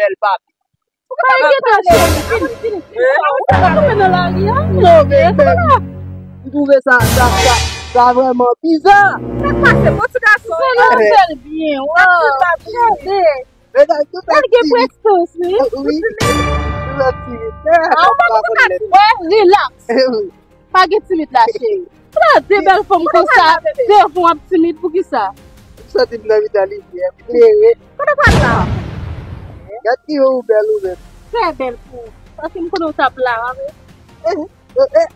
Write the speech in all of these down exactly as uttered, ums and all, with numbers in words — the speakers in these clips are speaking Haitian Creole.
bèl papi. Ou ka gentan cheri, vini. Ou ka tonbe nan lari a? Non, men, men, m twouve sa, sa, sa, sa vrèman biza. Sa k pase, bon ti gason? Sa nan bèl byen, waw. Tande. Medam, tout sa gen prestans, wi. Wi. Tout sa timid. Ah, ou pa konn sa timid. Wè, rilaks. Pa gen timid la, cheri. Ou la de bèl fanm konsa, devan w ap timid, poukisa? M santi m nan mitan livyè, m klere. Kote w pral la? Gad ki jan ou bèl ou menm. Trè bèl pou ou. Paske m konnen w t ap la, wi. Eh, eh, eh.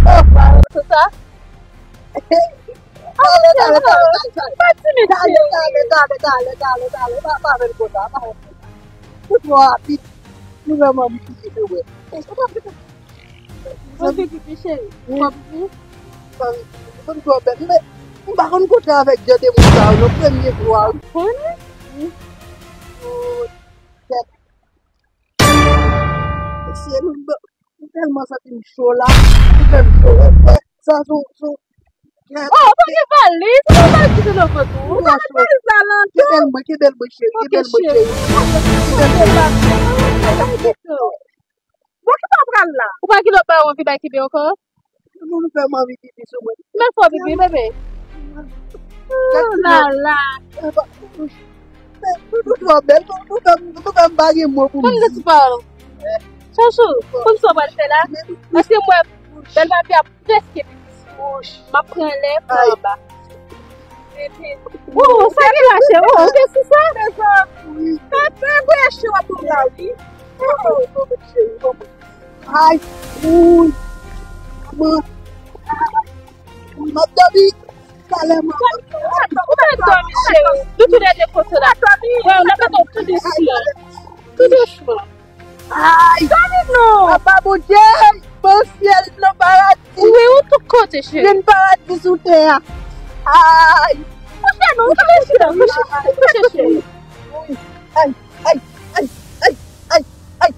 Oh, pa. Konsa? Gade, gade, gade, gade, gade. Pa timid, cheri. Gade, gade, gade, gade, gade, gade. Pa, pa fè l konsa, pa fè l konsa. Ou twò rapid. Ou vrèman anvi pipi sou mwen. Ou anvi pipi, cheri? Ou anvi pipi? Ou konn twò bèl. Men, m pa konn kote avèk jan de moun sa yo, non, premye fwa. Ou konn? Oh, tèt. Mesye, nou, m tèlman santi m cho la. M fè m cho. Sa sou, sou. Oh, pa gen valiz. Ou pa kite nan vant ou. Ou pa gen valiz la, Landa. Kenbe l mwen, kenbe l mwen, cheri. Kenbe l mwen, cheri. Kenbe l mwen. Bon, ki pa pral la? Ou pa gen lòt bagay ou anvi bay kenbe ankò? Nou, nou fè m anvi pipi sou mwen. Men fò pipi, bebe. Oh la la. Nou, nou twò bèl, nou, nou fè m, nou fè m pa gen mo pou m di. Konn de ti pawòl. Chouchou, konn sa w pral fè la? Paske m wè bèl papi ap prèske pipi sou ou. M ap pran lè, pran anba. Oh, sa gen la, cheri? Oh, ou te sou sa? Sa, sa vre, cheri, w ap pran la, wi. Oh, oh, cheri, oh. Ay, wi. Mwen, mwen dòmi. Talè mwen. Ou pa dòmi, cheri. Nou tou lè de kote la. Wè, nou pran tou dousman. Tou dousman. Ay! Dòmi non! Papa Bondye! Bon syèl nan paradi! Wi, ou tout kote, cheri. Vin paradi sou tè a. Ay! Kouche non, kouche, kouche, kouche, cheri. Ay, ay, ay, ay, ay, ay.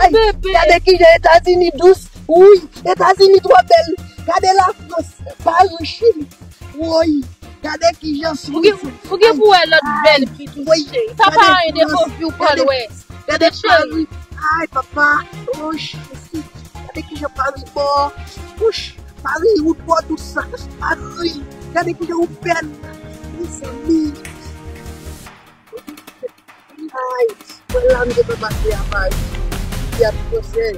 Ay, ay, gade kijan Etazini dous. Wi, Etazini twò bèl. Gade Lafrans, Pari, Chili. Woy, gade kijan Swis. Ou gen pou wè lòt bèl peyi tou, cheri. Sa pa anyen de anvi w pral wè. Gade Pari. Ay, papa. Woy, gade kijan Pari bò. Wouch, Pari, wout bò tout sa. Pari, gade kijan ou bèl. Mezanmi. Ay, mwen la m gentan pase a Pari. Teyat fransèz.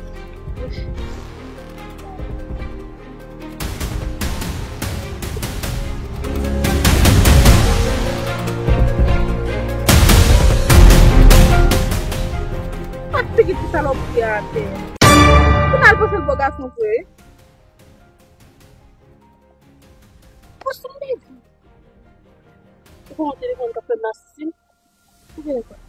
Ak figi ti salòp li atè. Kounye a l panse l bò gason vre. Pou sou m devan. Ou pran yon telefòn k ap fè m asisin. Ou gen lè sa.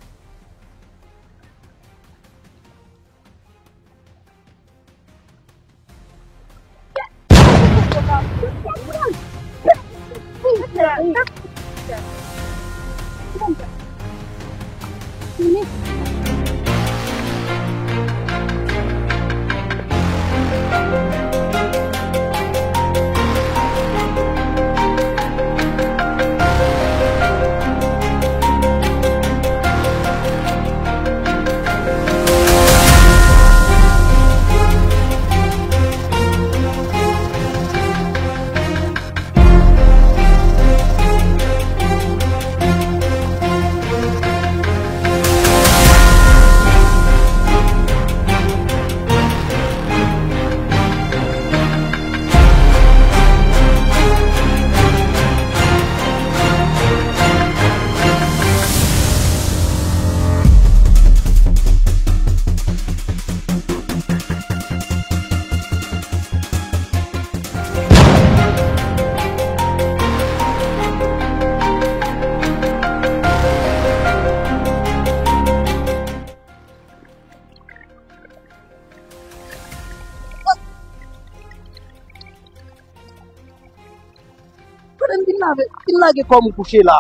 Kote m fin lave, fin lage kò m kouche la.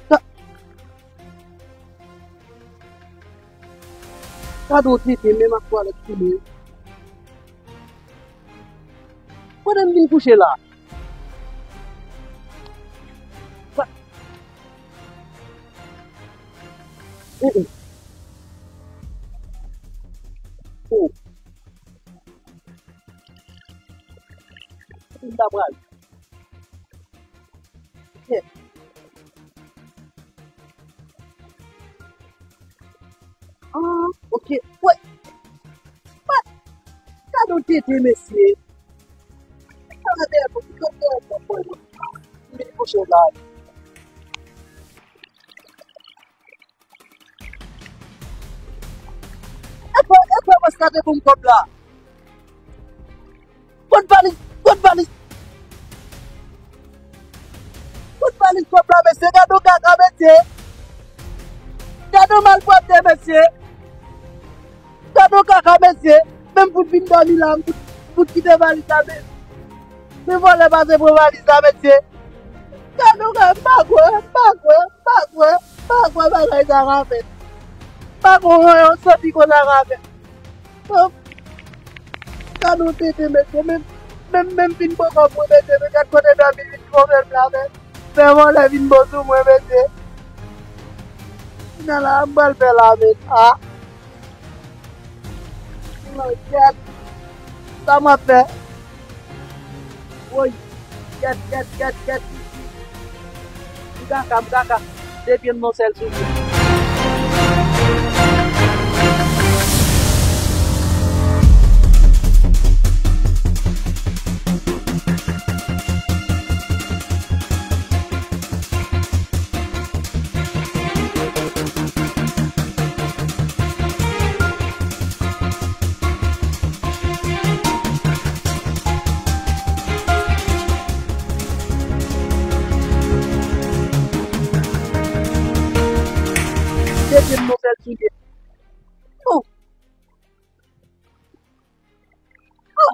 Sa, Gade w tete, menm ak twalèt fini. Kote m vin kouche la? Sa. Mm, mm. Oh. Kote m ta pral? Kèt. Ah, ok. Wè. Wè. Gade yon tete, mesye. Gade yon tete, mesye. E pa, e pa mwen k ap pou m kòb la. Kot valiz, kot valiz. Kot valiz kòb la, mesye. Gade yon kaka, mesye. Gade yon malpwòpte, mesye. Gade yon kaka, mesye. Menm pou vin dòmi la, m pou, pou kite valiz la, men. Men vòlè pase pran valiz la, mesye. Gade yon kaka, m pa kwè, m pa kwè, m pa kwè, m pa kwè bagay sa ka fèt. M pa kwè yon soti konsa ka fèt. Oh, gade yon tete, mesye. Menm, menm, menm vin pran kòb mwen, mesye. Men gad kote dòmi vin twonpe m la, men. Fè vòlè vin bon sou mwen, mesye. Nan la, m pral fè la, men. Ah. Mwen, gad. Sa m ap fè? Woy. Gad, gad, gad, gad. M kaka, m kaka. De pye m nan sèl soulye. Tete m nan sèl soulye. Oh! Oh!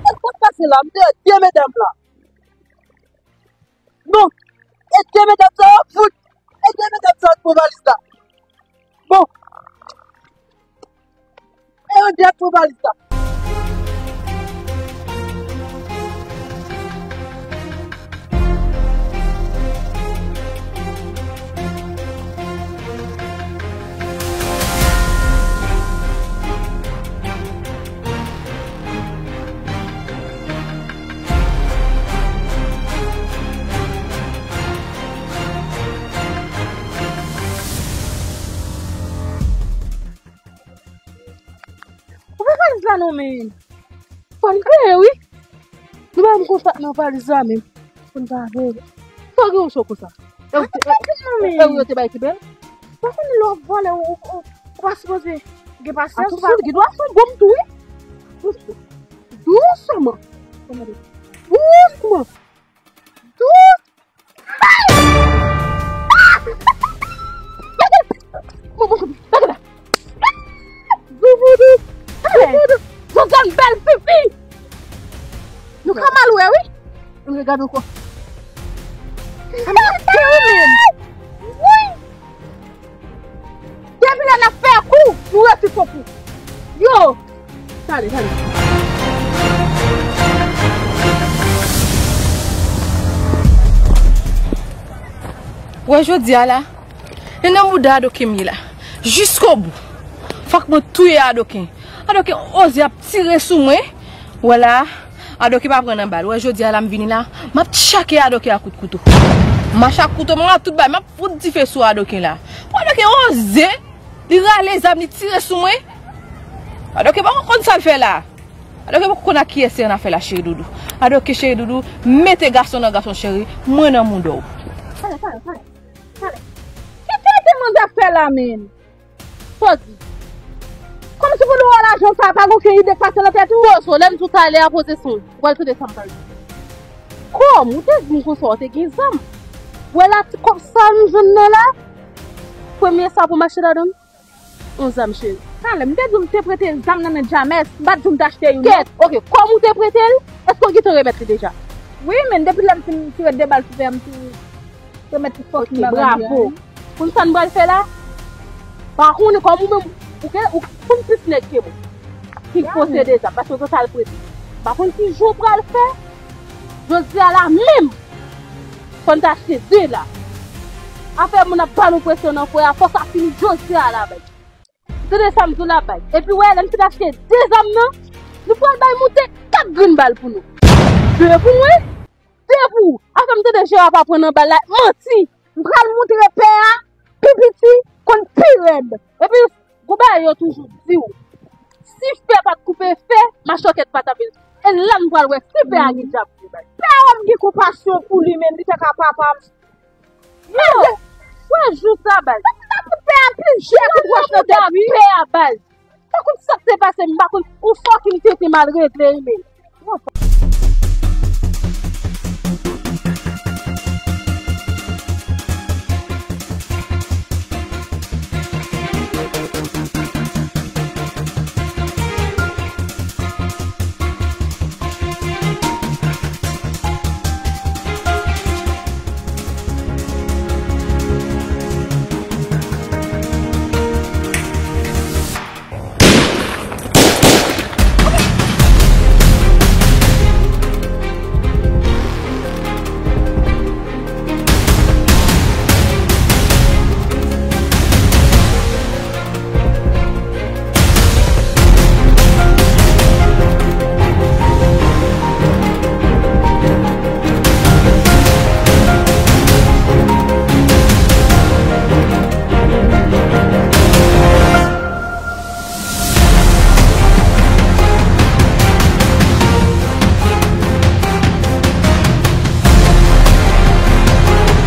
Sa k pase la? M te di medam la. Bon, e de medam sa yo fout. E de medam sa yo k pran valiz la. Bon. E yo de k pran valiz la. Ou pa valiz la non, men. Fò n veye, wi. Nou pa m kontak nan valiz la, men. Fò n pa veye. Fò gen yon cho konsa. E ou te, e, e ou yo te bay ki bèl? Pa konn lè w vòlè, ou, ou, ou pa sipoze gen pasyans. Atansyon, gen dwa fè yon bonm tou, wi. Dousman. Dousman. Dous. Bon, bon, bon, bon, bon. Zouvoudou. Zouvoudou. Zozan bèl pipi. Nou ka mal wè, wi. Ann regade ankò. Wi. Depi lè n ap fè kou, nou rete fon kou. Yo! Tande, tande. Wè jodi a la, e nan mouda Adoken m ye la. Jiskobou. Fòk mwen touye Adoken. Adoken oze ap tire sou mwen. Wè la, Adoken pa pran nan bal. Wè jodi a la m vini la, m ap tchake Adoken ak kout kouto. M mache ak kouto mwen la tout bay, m ap fout dife sou Adoken la. Pou Adoken oze, li rale zam, li tire sou mwen. Adoken poko konn sa l fè la. Adoken poko konn ak kiyès li annafè la, cheri doudou. Adoken cheri doudou, mete gason nan gason cheri, mwen nan mouda w. Pale, pale, pale, pale. Ki tete manzè ap fè la menm? Sa w di? Kòmsi pou nou wè lajan sa, pa gen okenn ide k pase nan tèt ou? Poze w, lè m di w talè a, poze son w. Ou pral tande sa m pral di. Kòm ou te di m konsa w te gen zam. Wè la ti kòb sa m jwenn nan la. Premye sa pou m achte ladan l, yon zam cheri. Talè m te di w m te prete zam nan men James, m pa t di w m te achte youn non. Kèt, oke, kòm ou te prete l, èske w gentan remèt li deja? Wi, men depi lè m fin tire de bal sou tè a, m tou remèt li fòk li pa vle. Bravo. Konn sa n pral fè la? Pa konnen kòm ou menm, Ou gen, ou konn plis nèg ke mwen. Ki posede zam, paske w konn sa l prete. M pa konn ki jou w pral fè. Jodi a la menm, fò n ta achte de la. Afè moun ap ba nou presyon nan fwè a, fò sa fini jodi a la, bay. Tande sa m di w la, bay. Epi, wè, lè n fin achte de zam nan, nou pral bay moute kat grenn bal pou nou. De pou mwen, de pou ou. Afè m tande Jera pa pran nan bal la, manti. M pral moutre pè a, pi piti konn pi rèd. Epi, gon bagay yo toujou di w, si fè pa t koupe fè, machòkèt pa t ap vin. E la n pral wè si fè a gen djab li bay. Pè a m gen konpasyon pou li, men li te ka papa m. Yo! Wè jou sa, baz. Sa pou pè a pli jè kout wòch nan tèt pè a, baz. Pa konn sa k te pase, m pa konn. Ou fucking tete mal regle, wi, men.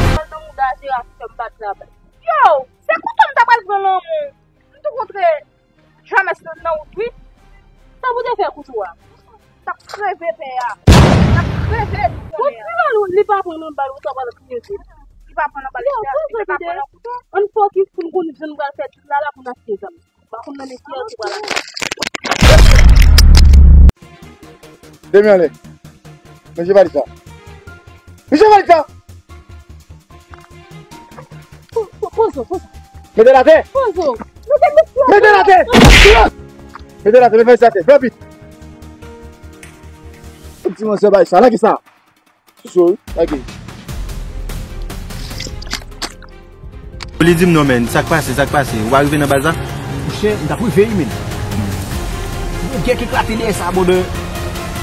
Nan mouda Jera ki fè m pa travay. Yo, se kouto m ta pral pran lanmou. M tou kontre James nan, nan wout, wi. Sa pou te fè kouto a? T ap kreve pè a. T ap kreve tou konnen a. Bon, si li pa pran nan bal, ou ta pral kreve. Li pa pran nan bal, li pa pran nan kouto. Ann fokis pou n konn jan n pral fè dil la, la pou n achte zam. Pa konn nan men ki an ki pral achte. Demi anlè. Mesye valiz la. Mesye valiz la! Po-, po-, poze w, poze w. Mete l atè! Poze w. Mete l atè! Mete l atè! Mete valiz la atè, vin vit! Ti manzè bay sa, lage sa! Sou, lage. Li di m non, men, sa k pase, sa k pase? Ou pa rive nan baz la? Monchè, m t ap rive, wi, men. Yon gè k eklate dèyè sa, brother.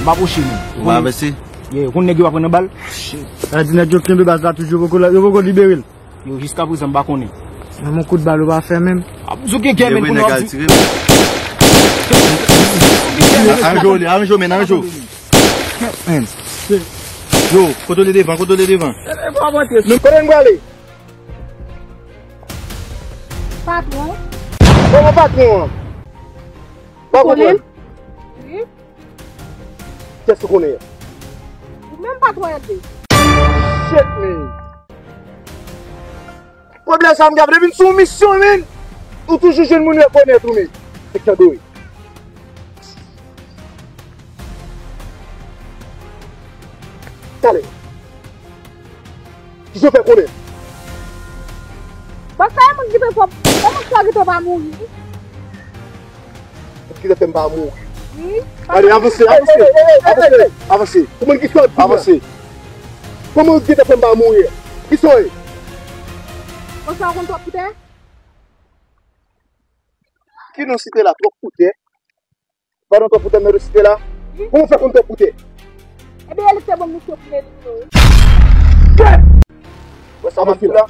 M pa pwoche, men. Ou pa avanse? Yeah, ou konn nèg yo pa pran nan bal? Shit. Sa di nèg yo kenbe baz la toujou, yo poko, yo poko libere l. Yo, jiskaprezan, m pa konnen. Menm yon kout bal ou pa fè menm. A, ou gen gè, men, pou nèg al tire, men. Aranje w, men, aranje w. Men. Yo, kontwole devan, kontwole devan. Kote n prale? Patwon. Kòman patwon an? Pa konprann. Wi. Kiyès ou konnen an? Ou menm patwon L D. Shit, man. Pwoblèm sa m gen, depi m sou yon misyon, man. Ou toujou jwenn moun rekonèt ou, man. Se kado wi. Talè. Kisa w fè konnen? Bòs la, e moun ki te fò, e moun sa ki te pa mouri. Ki te fè m pa mouri. Wi. Ale, avanse, avanse, avanse, avanse. Kòman ki sòt? Avanse. Kòman ki te fè m pa mouri? Kisa w ye? Bòs la, ou konn twòp poutè? Ki non site la, twòp poutè? Pandan twòp poutè m nan resite la. Kòman w fè konn twòp poutè? Ebyen, e li k te ban m misyon pou l elimine w. Kèt! Wè sa m ap fè la?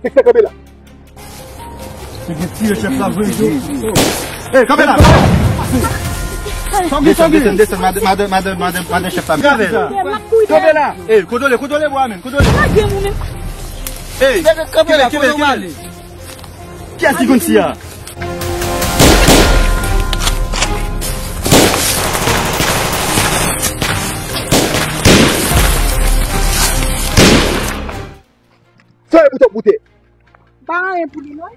Kèt fè kanpe la? Se gen tire chèf la vre, yo. Ey, kanpe la! Sangi, desann, sangi, desann, desann, madanm, madanm, madanm, madanm, madanm chèf la. Kanpe la! Ey, kontwole, kontwole bwa, men, kontwole. Lage m ou menm. Ey, kanpe la, kanpe, kanpe. Kiyès ki konn si a? Sa e pou twòp poutè. M pa anyen pou li, non.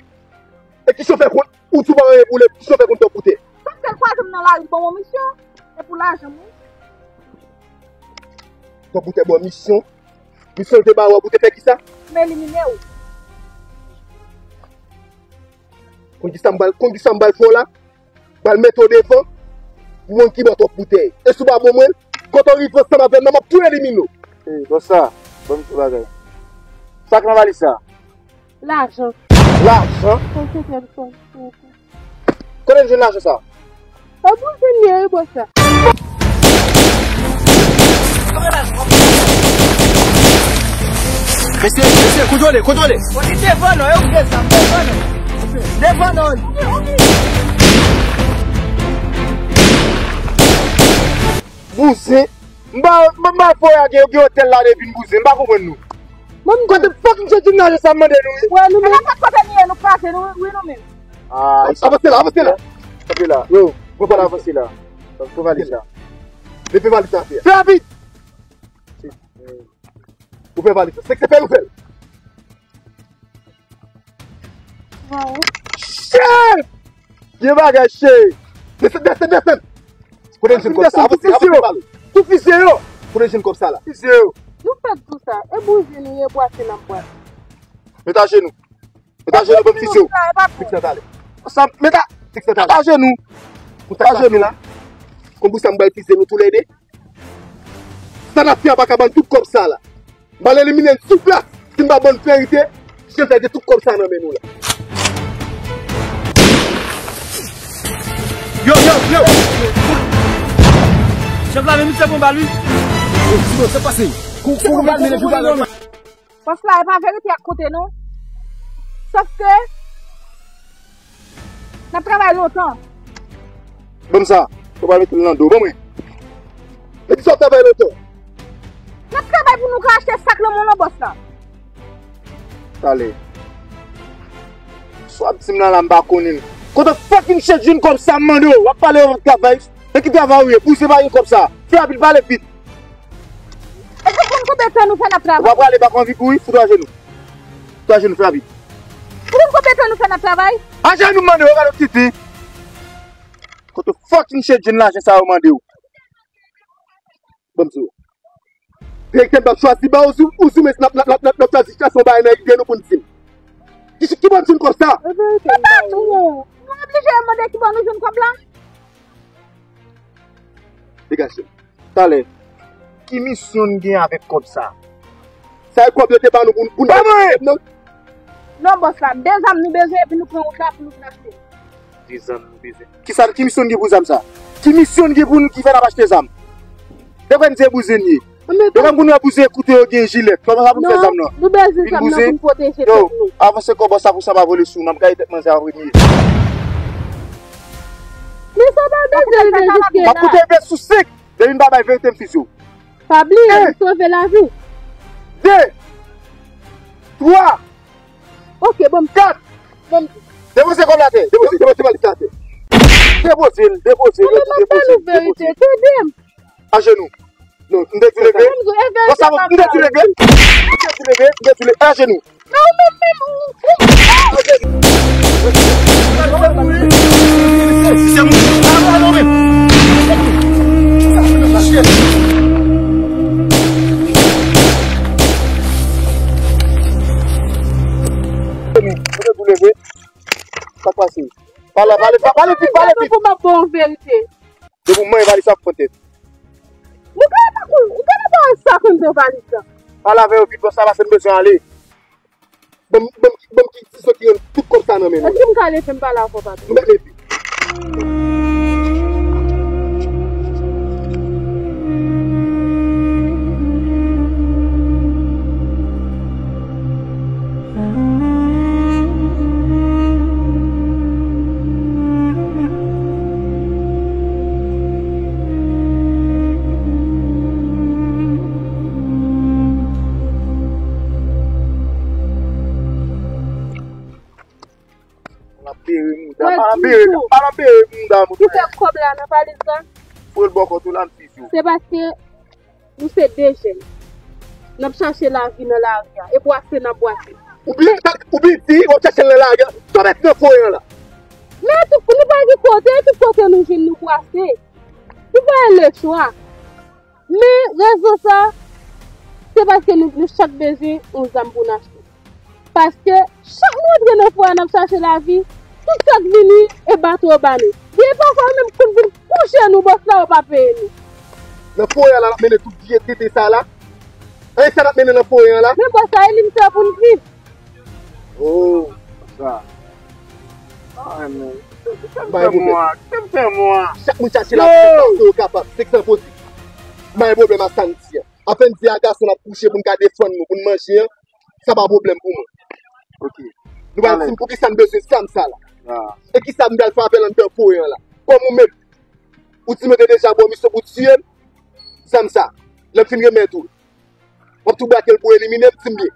E kisa w fè konn, ou tou pa anyen pou li, kisa w fè konn twòp poutè? Sa k fè l kwaze m nan lari, ban m yon misyon, e pou lajan m, wi. Twòp poutè ban w misyon. Misyon l te ba w pou te fè kisa? M elimine w. Konn kisa m pral, konn kisa m pral fè w la? M pral mete w devan pou w konn ki bò twòp boutèy. E si w pa ban mwen l, kote w rive ansanm avè m nan, m ap tou elimine w. Ey, bòs sa, ban m ti bagay. Sa k nan valiz sa? Lajan. Lajan? San senkant goud. Kote l jwenn lajan sa? E bouzen li ye, wi, bòs la. Mesye, mesye, kontwole, kontwole. Devan non, yo vle sa, devan non. Devan non. Bouzen. M pa, m pa, m pa fè w gen, gen otèl la depi n bouzen. M pa konprann nou. Kote fucking chèch din lajan sa m mande nou, wi? Wè, nou menm. Kote nou ye, nou kraze nou, wi, nou menm. Ah, avanse la, avanse la. Kanpe la. Yo, pran valiz la. Avanse la. Pran valiz la. Leve valiz la, fè. Fè rapid! Ouvè valiz la. Se, se fè l, ouvè l. Wow. Shit! Gen bagay, cheri. Desann, desann, desann. Kote l jwenn kòb sa? Avanse, avanse, pale. Tou fizye yo. Kote l jwenn kòb sa la? Fizye yo. Nou fè tout sa. E bouzen nou ye, bwase n ap bwase. Met ajenou. Met ajenou, ban m fizye w. Fiks nan talè. Sa, met a, fiks nan talè. Met ajenou. Met ajenou la. Konn pou sa m pral fizye nou toulède. Sa n ap fè a pa ka ban n tout kòb sa la. M pral elimine l sou plas. Si n pa ban n verite, jan fè gen tout kòb sa nan men nou la. Yo, yo, yo! Chèf la, men misye pran bal, wi. Yo, sinon, sa pase. Kou, kou, bal, men li pran bal. Bòs la, e pa verite y ap konte non. Sòf ke n ap travay lontan. Ban m sa. Ou pa mete l nan do. Ban mwen. Epi sa w travay lontan? N ap travay pou nou ka achte sak lanmò nan bòs la. Talè. Sa w ap di m nan la, m pa konnen l. Kote fucking chèch din kòb sa m mande w? W ap pale w ap travay. E ki travay ou ye? Bouzen pa gen kòb sa. Fè rapid, pale vit. Eske w konn konbyen tan nou fè n ap travay? Ou pa prale bak anvi kouri, fout ajenou. Fout ajenou, fè rapid. Ou konn konbyen tan nou fè n ap travay? Ajenou m mande w, gade w titi. Kote fucking chèch din lajan sa yo mande w? Ban m di w. Direktè m p ap chwazi ba w, ou, ou, ou, n ap, n ap, n ap, n ap, n ap chwazi chèche yon bagay nan ide nou pou n di m. Ki, ki bò n jwenn kòb sa? E pa tou. Nou oblije mande ki bò nou jwenn kòb la? Degaje. Talè, ki misyon n gen avèk kòb sa? Sa e kòb yo te ba nou pou n, pou n... Pa mwen! Non. Non, bòs la, de zam nou bezwen epi nou pran wout la pou nou vin achte. De zam nou bezwen. Kisa, ki misyon n gen pou zam sa? Ki misyon n gen pou n, ki fè n ap achte zam? Depi n se bouzen ye. Depi m konn wè bouzen koute yo gen jilèt. Kòman sa pou n fè zam nan? Nou bezwen zam nan pou n pwoteje tèt nou. Yo, avanse kòb sa pou sa pa vole sou nou. N ap gaye tèt manzè a premye. Men sa pa bezwen rive jiske la. M ap koute vè sou senk. Depi m pa bay verite, m fizye w. Pa bliye, m sove lavi w. De, twa, ok, bon, kat. Bon. Depoze kòb la atè. Depoze, depoze valiz la atè. Depoze l, depoze l, yo di depoze l, depoze l. Tande m. Ajenou. Non, m te di leve. Bon, sa bon, m te di leve. M te di leve, m te di leve. Ajenou. Nan ou menm menm ou, ou. Sa k pase? Pale, pale, pale vit, pale vit. Pou m ap ba w verite. Depi w manje valiz sa ap pran tèt. Ou ka pa konn, ou ka pa konn sa konn nan valiz la. Pale avè yo vit, bòs la pase m bezwen ale. Ban m, ban m, ban m ki ti soti rann tout kòb sa nan men nou. Èske m ka leve m pale avè w, patwon? M mèt leve. L ap bere mouda, pa l ap bere, pa l ap bere mouda, mouda. Ou fè kòb la nan valiz la? Foure l bò kòt ou la, m fizye w. Se paske nou se de jèn. N ap chache lavi nan lari a. E bwase n ap bwase. Ou byen, ou byen di, w ap chache l nan lari a. Sa w mèt nan foye an la. Men tout, nou pa gen kote, tout kote nou jwenn nou bwase. Nou pa gen lechwa. Men rezon sa, se paske nou, nou chak bezwen yon zam pou n achte. Paske chak nou antre nan fwa n ap chache lavi, Tout sa k vini, e bato yo ba nou. Gen pafwa yo menm konn vin kouche nou, bòs la, yo pa peye nou. Nan forè a la, n ap mennen tout vye tenten sa la. E sa n ap mennen nan forè an la. Men bòs la, e li m fè pou n viv. Oh, sa. Ah, men. Kite m fè mwen, kite m fè mwen. Chak moun chache lavi nan fason yo kapab, se k sa posib. M pa gen pwoblèm ak sa n di a. Apèn di a gason n ap kouche pou n ka defann nou, pou n manje an, sa pa pwoblèm pou mwen. Ok. Nou pral di m poukisa n bezwen zam sa la. Ah. E kisa m pral fè avè l anndan forè an la. Kòm ou menm, ou di m te deja ba w misyon pou tiye m, zam sa, lè m fin remèt ou l, w ap tou brake l pou elimine m, di m byen.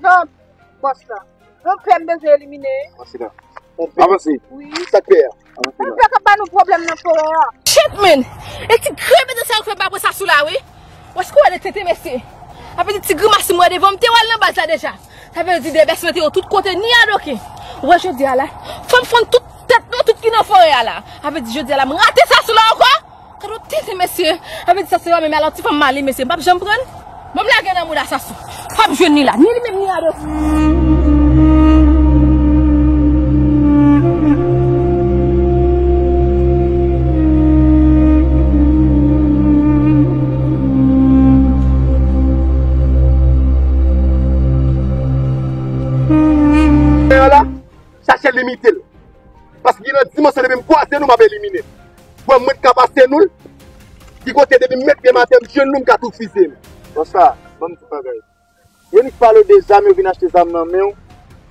Non, bòs la. Yon pè m bezwen elimine. Avanse la. Yon pè. Avanse. Wi. Sa k pè a? Avanse la. Yon pè k ap ba nou pwoblèm nan forè a. Shit, man! E ti grenn bèt sa yo fè m pa pran sa sou la, wi. Wè, èske w wè de tenten, mesye? Sa vle di ti grimas m wè devan m, te wè l nan baz la deja. Sa vle di de bèt mwen te yo tout kote, ni adoke. Ou wè jodi a la, fò m fann tout tèt nou, tout ki nan forè a la. Sa vle di jodi a la, m rate sa sou la ankò. Gade yon tenten, mesye. Sa vle di sa se yon menm alò ti fanm male, mesye. M p ap janm pran l. Ban m lage nan mouda sa sou. P ap jwenn li la. Ni li menm, ni adoke. Chache limite l. Paske gen nan dimansyon depi m kwaze nou, m ap elimine l. Pran mwen t ka pase nou l. Ki kote depi m met pye m atè, m jwenn nou, m ka tou fize nou. Bòs la, ban m di bagay. Yo nik pale w de zam, yo vin achte zam nan men w.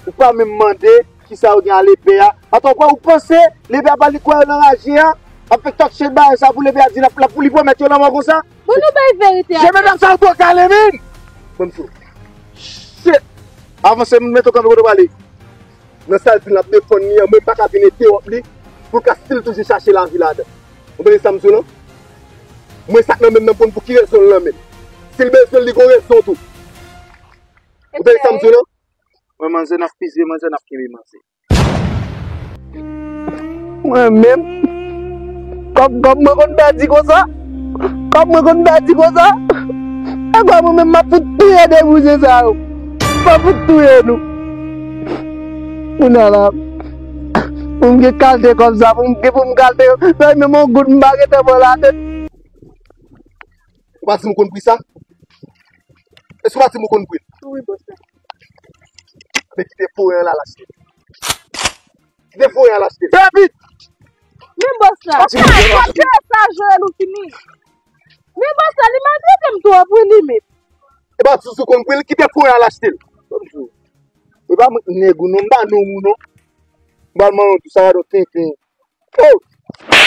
Ou pa menm mande kisa yo gen a lepè a. Atò, kwè ou panse lepè a pa li kwè yo nan raje a? Ap fè talk shit bagay sa pou lepè a di l ap, l ap pou li pwomèt yo lanmò konsa? Bon, nou bay verite a. Je medam sa yo twò kale, men! Ban m sou. Shit! Avanse, mete w kanpe kote w prale. Nan sa l di l ap defann li an, mwen m pa ka vin entewòp li pou l ka still toujou chache lavi ladan. Ou tande sa m di w lan? Mwen sa k nan men m nan m konn pou ki rezon l nan men m. Si l bezwen l, li gon rezon tou. Ou tande sa m di w lan? Mwen manzè n ap fize manzè n ap kenbe manzè. Mwen menm, kòb, kòb mwen konn pèdi konsa? Kòb mwen konn pèdi konsa? E kòb mwen menm m ap fout touye de bouje sa yo. M ap fout touye nou. Kounye a la, pou m gen kalte kòb sa, pou m gen pou m kalte yo. Sa menm yon goud m pa gentan pran ladan. Ou pa di m ou konn pri sa? Èske ou pa di m ou konn pri l? Wi, bòs la. Men kite forè an la, l achte. Kite forè an, l achte. Fè vit! Men bòs la. Sa jere nou fini. Men bòs la, li maltrete m twòp wi li menm. E pa di w konn pri l, kite forè an, l achte l. Ban m di w. E pa mwen k nèg ou non, m pa nonm ou non. M pral mande w tou sa, gade w tenten. Oh!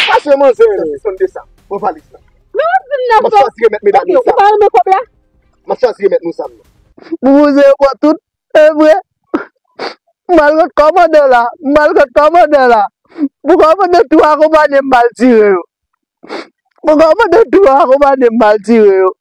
Fache manzè. Sispann de sa. Pran valiz la. Men w ap vin nan fè. M ap chwazi remèt medam yo sa. Ou pa renmen kòb la? M ap chwazi remèt nou sa m nan. Pou bouje yo pran tout, e vre. M al kot kòmandan la. M al kot kòmandan la. Pou kòmandan tou akonpanye m al tire yo. Pou kòmandan tou akonpanye m al tire yo.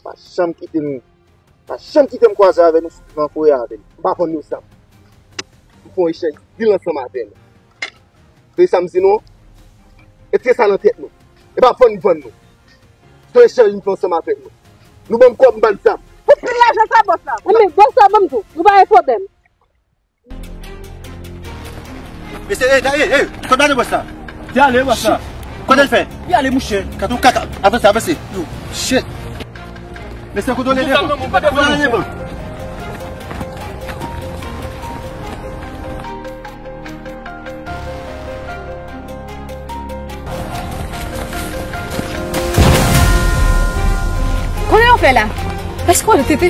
Pa janm kite m, pa janm kite m kwaze avè nou sou nan kouri avè l. M pa vann nou zam. M fè yon echanj dil ansanm avè nou. Se sa m di nou. Retire sa nan tèt nou. E pa vann m vann nou. Se yon echanj m fè ansanm avèk nou. Nou ban m kòb, m ba n zam. Pou pil lajan sa, bòs la. Anben, bòs la, ban m di w, nou pa gen pwoblèm. Mesye, ey, ey, ey, kote ale bòs la? Li ale, bòs la. Kote l fè? Li ale, mouche. Katon kaka. Avanse, avanse. Yo, shit. Mesye, kote w leve, bro? Kote w leve, bro? Kote yo fè la? Èske w tete?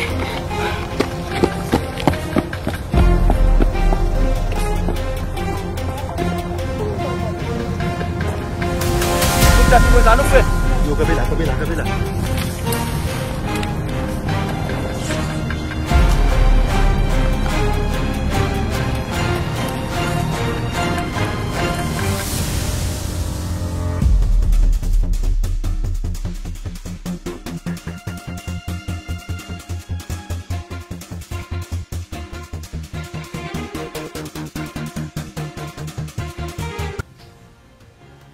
Tout sa ki mwen sa nou fè. Yo, kanpe la, kanpe la, kanpe la.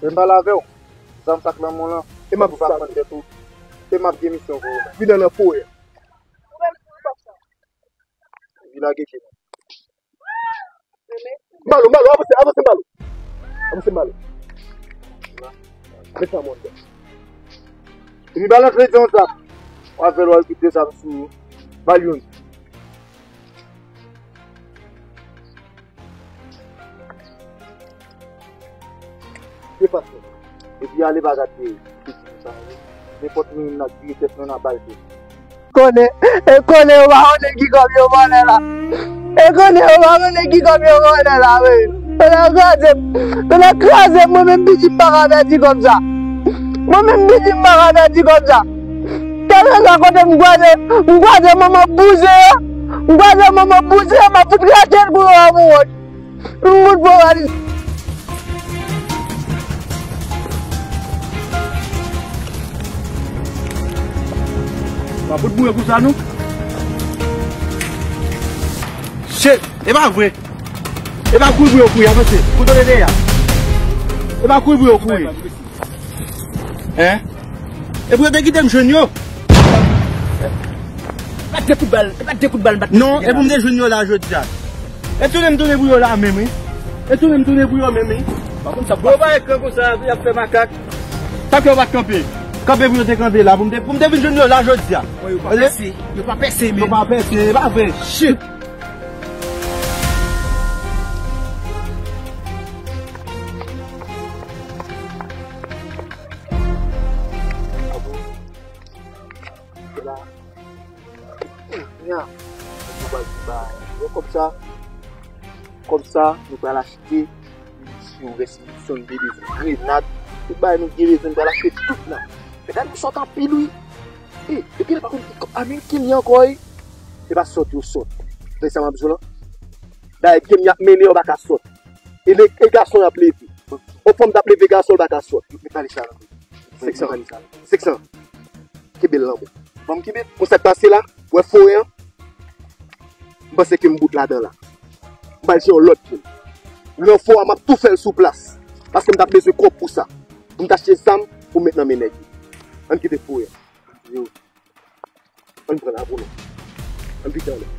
Lè m pale avè w, zam sa k nan men w lan, e m ap pou pa pran tèt ou, e m ap gen misyon pou ou. Vin nan forè. Vin lage pye. Malo, Malo, avanse, avanse, Malo. Avanse, Malo. Met sa mòn. Epi ba l antre di yon zam. W ap fè l w al kite zam sou ou. Ba l youn. Epi ale pa gade piti sa yo. Nenpòt moun n ap vire tèt nou n ap ba l tou. Konnen, e konnen yo pa konnen ki kòb yo vòlè la. E konnen yo pa konnen ki kòb yo vòlè la, wi. Tonnè kraze m, tonnè kraze m, mwen menm piti m pa ka pèdi kòb sa. Mwen menm piti m pa ka pèdi kòb sa. Tèlè sa kote m kwaze, m kwaze manman bouzen yo. M kwaze manman bouzen yo, m ap fout rache l pou yo ba m yon wòch. Tout moun pran valiz. Pa fout boure pou sa non. Shit, e pa vre. E pa kouri pou yo kouri, avanse. Kote w te ye a? E pa kouri pou yo kouri. Hein? E pou yo te kite m jwenn yo. Bat de kout bal, bat de kout bal, bat. Non, e pou m te jwenn yo la jodi a. E tounen m tounen pou yo la menm, wi. E tounen m tounen pou yo menm, wi. Pa konn sa. Bon, pa ekran konsa, y ap fè makak. Sa fè yo pa t kanpe. Kanpe pou yo te kanpe la, pou m te, pou m te vin jwenn yo la jodi a. Bon, yo pa pèse, yo pa pèse, men. Yo pa pèse, e pa vre. Shit. Nya. Yo kòb sa. Kòb sa, nou pral achte minisyon, rès minisyon, nou te bezwen grenad. Tout bagay nou te bezwen, nou pral achte tout la. Medam, nou sòt anpil, wi. E, yo genlè pa konn ki kòb ameriken li ankò, e. Se pa sòt yo sòt. Tande sa m ap di w lan? Dayè, game y ap mennen, yo pa ka sòt. E le, e gason y ap leve. On fanm t ap leve gason, l pa ka sòt. Yo pale sa la. Senk san. Senk san. Kenbe l nan men. Ban m kenbe. Konsa k pase la, wè forè an. M panse ke m bout ladan la. M pral jwenn yon lòt moun. Ranfò a, m ap tou fè l sou plas. Paske m t ap bezwen kòb pou sa. Pou m t achte zam, pou m met nan men nèg yo. Ann kite forè an. Yo. Ann pran la pou nou. Ann pite anlè.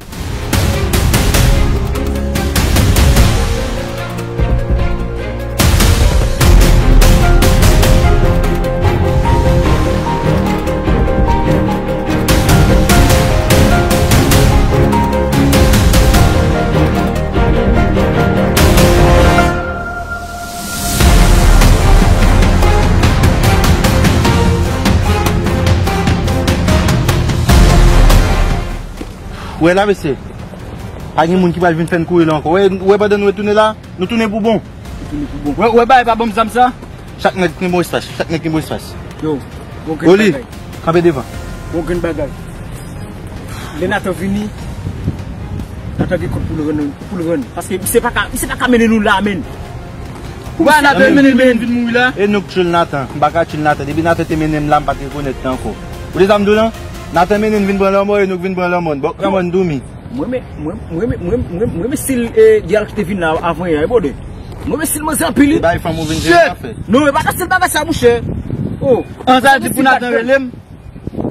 Ou wè la, mesye? Pa gen moun ki pral vin fè n kouri la ankò. Ou wè, ou wè pandan nou retounen la, nou tounen pou bon. Nou tounen pou bon. Ou wè, ou wè bagay pa ban m zam sa? Chak nèg kenbe yon espas, chak nèg kenbe yon espas. Yo, bon grenn bagay. Kanpe devan. Bon grenn bagay. Lè Nathan vini, Nathan gen kont pou l rann, pou l rann. Paske misye pa ka, misye pa ka mennen nou la, menn. Ou pa Nathan mennen, mennen vin mouri la? E nou k tchul Nathan. M pa ka tchul Nathan. Depi Nathan te mennen m la, m pa t rekonèt li ankò. Ou te sa m di w lan? Nathan mennen n vin pran lanmò, e nou k vin pran lanmò. Bòk lanmò n doumi. Mwen men, mwen, mwen, mwen, mwen, mwen, mwen, mwen, si l, e, di al ki te vin la avan yè, e bode. Mwen men si l manzè anpil, wi. E bay fanm ou vin jere afè. Non, e pa nan stil bagay sa, monchè. Oh. An sa di pou Nathan rele m.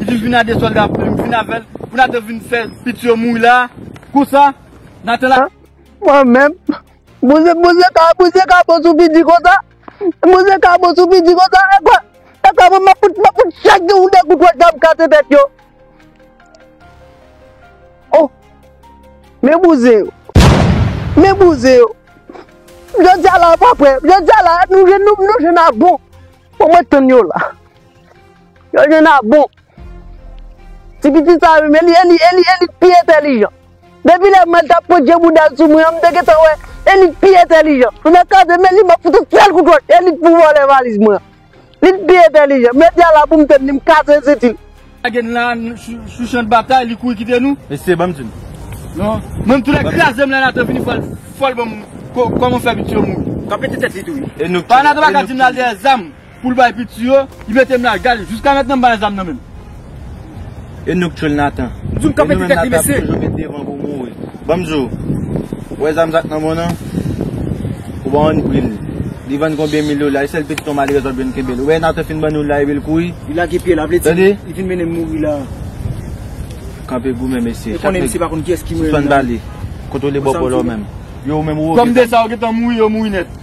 Li di vin a de sòlda pou li, m vin avè l. Pou Nathan vin fè piti yo mouri la. Konsa, Nathan la. Mwen menm. Bouzen, bouzen ka, bouzen ka bon sou piti konsa. Bouzen ka bon sou piti konsa. E kwa? E kwa, mwen, m ap fout, m ap fout chak jou yon de kout wòch la, m kase tèt yo. Oh. Men bouzen yo. Men bouzen yo. Jodi a la, pa prè. Jodi a la, nou jwenn, nou, nou jwenn a bon. Bon, mwen tann yo la. Yo jwenn a bon. Ti piti sa yo, men li, e li, e li, e li pi entèlijan. Depi lè mwen t ap pran djebouda l sou mwen an, m te gentan wè, e li pi entèlijan. Ou nan kaze, men li, m ap fout yon sèl kout wòch, e li pou vòlè valiz mwen an. Li pi entèlijan. Mwen di a la pou m tann li, m kaze senti l. Lage n la, sou, sou chan batay, li kouri kite nou. Mesye, ban m di n. Non. Menm tou lè kraze m lè Nathan vini, fò l, fò l ban m ko-, kòman fè piti yo mouri. Kanpe tèt li tou, wi. E nou pa Nathan pa ka di m l al dèyè zam. Pou l bay piti yo, li mete m la, gade, jiska mentnan m pa nan zam nan menm. E nou k tchul Nathan. M di w m kanpe ti tèt li, mesye. Toujou met devan pou mouri. Ban m di w, ou wè zam sa k nan men w nan, ou pa konn pri l. Li vann konbyen mil dola, e sèl pitit yon malere zòt jwenn kenbe l. Ou wè Nathan fin ban nou l la, epi l kouri. Li lage pye l, ap vle di, tande? Li fin mennen m mouri la. Kanpe goumen, mesye. E konnen misye pa konn kiyès ki mwen menm. Sispann pale. Kontwole bòkò w menm. Yo, ou menm ou. Kòm de sa, yo gentan mouri, yo mouri nèt.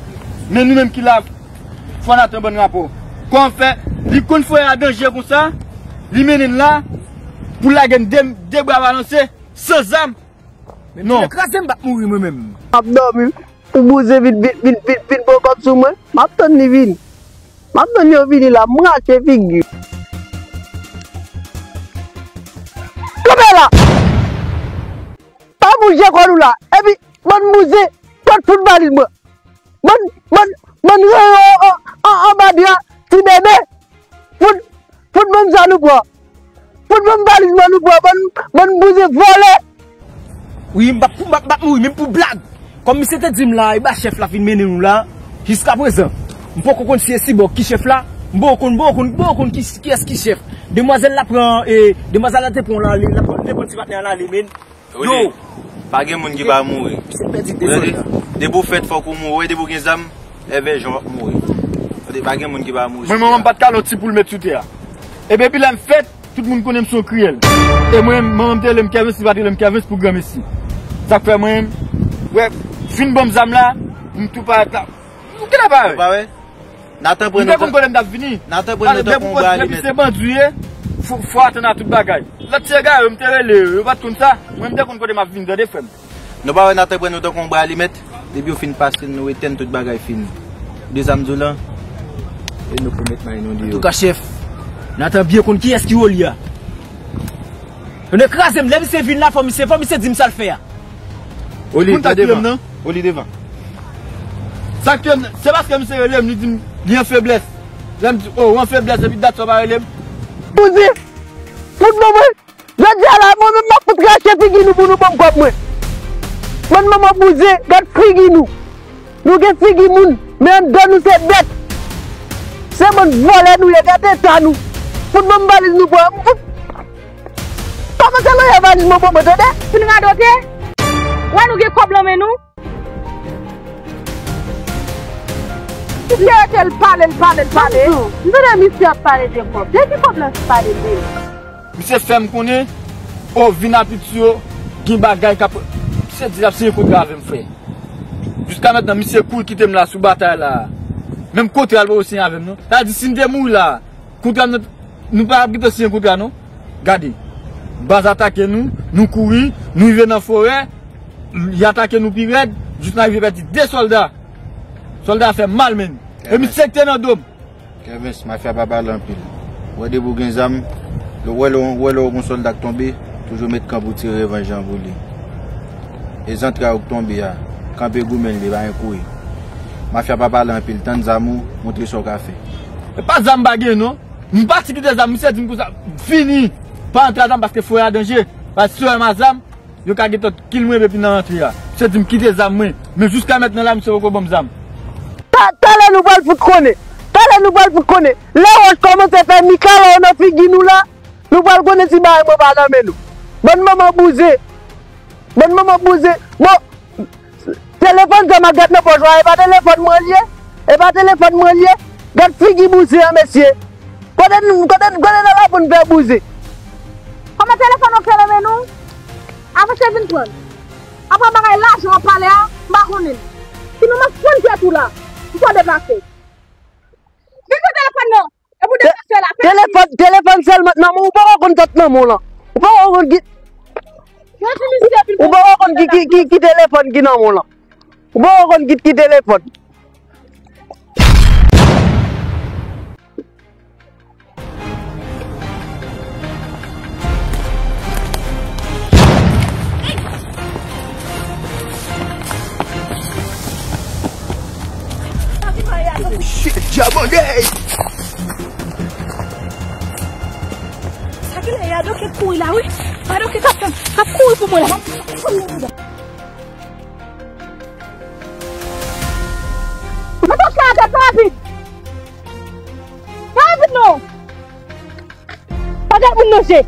Men nou menm ki la, fò n atann bann rapò. Kòman fè, li konn frè a danje konsa, li mennen n la, pou l lage n de, de bra balanse, san zam. Non. Kraze m, m p ap mouri mwen menm. M ap dòmi. Pou bouzen vin, vin, vin, vin, vin pran kòb sou mwen. M ap tann li vini. M ap tann yo vini la, m rache figi. Kanpe la! Pa bouje kò nou la. Epi, bann bouzen, pran tout valiz mwen. Bann, bann, bann reyè an, an, anba dra, ti bebe. Fout, fout ban m sa nou pran. Fout ban m valiz mwen nou pran. Ban m, ban m bouzen vòlè. Wi, m p ap, m p ap, m p ap mouri, menm pou blag. Kòm misye te di m la, e ba chèf la fin mennen nou la. Jiskaprezan, m poko konn si e sibò ki chèf la. M poko konn, m poko konn, m poko konn ki, kiyès ki chèf. Demwazèl la pran, e, demwazèl la te pran l ale, la pran, te pran ti patnè a l ale, men. Yo! Pa gen moun ki pa mouri. Misye pèdi de sòlda. Depi w fèt, fòk ou mouri. Depi w gen zam, èvè jan w ap mouri. Tande, pa gen moun ki pa mouri. Mwen, manman m pa t ka lòt ti poul met sou tè a. E depi lè m fèt, tout moun konnen m se yon kriyèl. E mwen, manman m te rele m Kèvens, li pa t rele m Kèvens pou granmesi. Sa k fè mwen, wè, fin ban m zam la, m tou parèt la. Ou gentan pa wè? Ou pa wè? Nathan pran nou. M te konn kote m t ap vini. Nathan pran nou tankou yon bra alimèt. Depi w pran, depi se bandi w ye, fò, fò atann a tout bagay. Lòt ti egare yo, m te rele yo, yo pa t konn sa. Mwen, m te konn kote m ap vini, tande, frè m. Nou pa wè Nathan pran nou tankou yon bra alimèt? Depi yo fin pase n, nou etèn, tout bagay fini. De sa m di w lan, e nou pou met may nou deyò. Antouka, chèf, Nathan byen konn kiyès ki Oli a. Yo kraze m, lè misye vin la, fò misye, fò misye di m sa l fè a. Oli, devan. Oli, devan. Sa k fè m, se paske misye rele m, li di m, li an feblès. Lè m di, o, ou an feblès, epi dat sa w pa rele m. Bouzen, fout ban mwen. Jodi a la, mwen menm m ap fout rache figi nou pou nou ban m kòb mwen. Bann manman bouzen, gad figi nou. Nou gen figi moun, men anndan nou se bèt. Se bann vòlè nou ye, gad eta nou. Fout ban m valiz nou pran. Fout Kòmanse lòyè valiz mwen pou mwen, tande? Fin radote? Wè nou gen kòb lan men nou? Misye rete l pale, l pale, l pale. M tande misye ap pale de kòb. De ki kòb lan ap pale de? Misye fè m konnen, o, vin a piti yo, gen bagay k ap, misye di l ap siyen kontra avè m, frè. Jiska mentnan, misye kouri kite m la sou batay la. Menm kontra l poko siyen avè m, non. Sa di, si m te mouri la, kontra m nan, nou pa ap gentan siyen kontra, non. Gade, baz atake nou, nou kouri, nou rive nan forè, y atake nou pi rèd, jis n arive pèdi de sòlda. Sòlda fè mal, menn. E misye ki te nan do m. Kèvens, mafya pa pale anpil. Wè depi w gen zam, lè w wè lè w, wè lè w gon sòlda k tonbe, toujou met kanpe w tire revanj lan pou li. E zantray ou k tonbe a, kanpe goumen li, pa gen kouri. Mafya pa pale anpil, tann zam ou, montre sa w ka fè. E pa zam m pa gen non. M pati kite zam, misye di m konsa, vini, pa antre a zam paske forè a danje. Paske si w wè m a zam, yo ka gentan kill mwen depi nan rantre a. Misye di m kite zam mwen, men jiska mentnan la, misye poko ban m zam. Ta-, talè nou pral fout konnen. Talè nou pral fout konnen. Lè wòch kòmanse fè mikala nan figi nou la, nou pral konnen si bagay mwen pa nan men nou. Bann manman bouzen. Bann manman bouzen. Bon, telefòn sa m ap gad nan pòch la, e pa telefòn mwen l ye? E pa telefòn mwen l ye? Gad figi bouzen an, mesye. Kote n, kote n, kote n al aprann fè bouzen? Kòman telefòn ou klè nan men nou? Avanse vin pran l. Apre bagay lajan w ap pale a, m pa konnen l. Si nou mèt pran tèt ou la, m fè w deplase. Vin pran telefòn nan. E pou deplase la, fè telefòn, telefòn sèlman nan men w, ou poko konn sa k nan men w lan. Ou poko konn ki, ou poko konn ki, ki, ki, ki telefòn ki nan men w lan. Ou poko konn ki, ki telefòn. Shit, Jabonde! Sa ki lè Yadoke kouri la, wi. Yadoke k ap, k ap kouri pou mwen la. Mwen pa ka atè, pa rapid. Pa rapid non. Pa gad moun nan je.